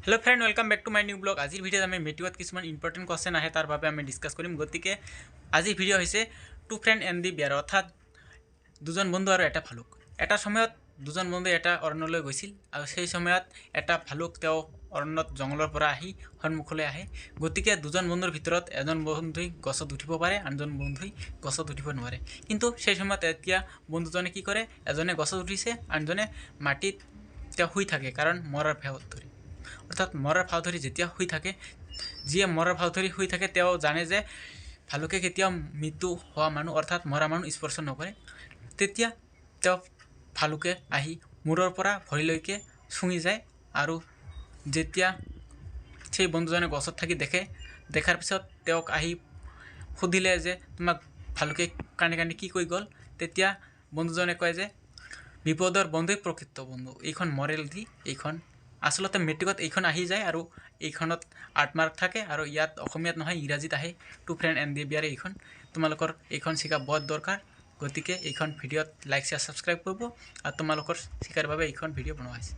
Hello friend, welcome back to my new vlog. আজিৰ ভিডিঅ'ত আমি মেট্ৰিকত কিছুমান ইম্পৰ্টেণ্ট কুৱেশ্যন আহে, তাৰ বাবে আমি ডিছকাছ কৰিম। গতিকে আজিৰ ভিডিঅ' হৈছে "Two Friend and the Bear", অৰ্থাৎ দুজন বন্ধু আৰু এটা ভালুক। এটা সময়ত দুজন বন্ধু এটা অৰণ্যলৈ গৈছিল আৰু সেই সময়ত এটা ভালুক তেওঁ অৰণ্যত জংঘলৰ পৰা আহি সন্মুখলৈ আহে। গতিকে দুজন বন্ধুৰ ভিতৰত এজন বন্ধুই গছত উঠিব পাৰে, আনজন বন্ধুই গছত উঠিব নোৱাৰে। কিন্তু সেই সময়ত এতিয়া বন্ধুজনে কি কৰে? এজনে গছত উঠিছে, আনজনে মাটিত তেওঁ শুই থাকে, কাৰণ মৰাৰ ভেৱত ধৰি, অৰ্থাৎ মৰাৰ ভাও ধৰি যেতিয়া শুই থাকে, যিয়ে মৰাৰ ভাও ধৰি শুই থাকে, তেওঁ জানে যে ভালুকে কেতিয়াও মৃত্যু হোৱা মানুহ, অৰ্থাৎ মৰা মানুহ স্পৰ্শ নকৰে। তেতিয়া তেওঁ ভালুকে আহি মূৰৰ পৰা ভৰিলৈকে চুঙি যায় আৰু যেতিয়া সেই বন্ধুজনে গছত থাকি দেখে, দেখাৰ পিছত তেওঁক আহি সুধিলে যে তোমাক ভালুকে কান্দি কান্দি কি কৈ গ'ল? তেতিয়া বন্ধুজনে কয় যে বিপদৰ বন্ধুই প্ৰকৃত বন্ধু। এইখন মৰেল দি এইখন আচলতে মেট্ৰিকত এইখন আহি যায় আৰু এইখনত 8 মাৰ্ক থাকে আৰু ইয়াত অসমীয়াত নহয়, ইংৰাজীত আহে। "Two Friend and the Bear" এইখন তোমালোকৰ এইখন শিকা বৰ দৰকাৰ। গতিকে এইখন ভিডিঅ'ত লাইক, শ্বেয়াৰ, ছাবস্ক্ৰাইব কৰিব আৰু তোমালোকৰ শিকাৰ বাবে এইখন ভিডিঅ' বনোৱা হৈছে।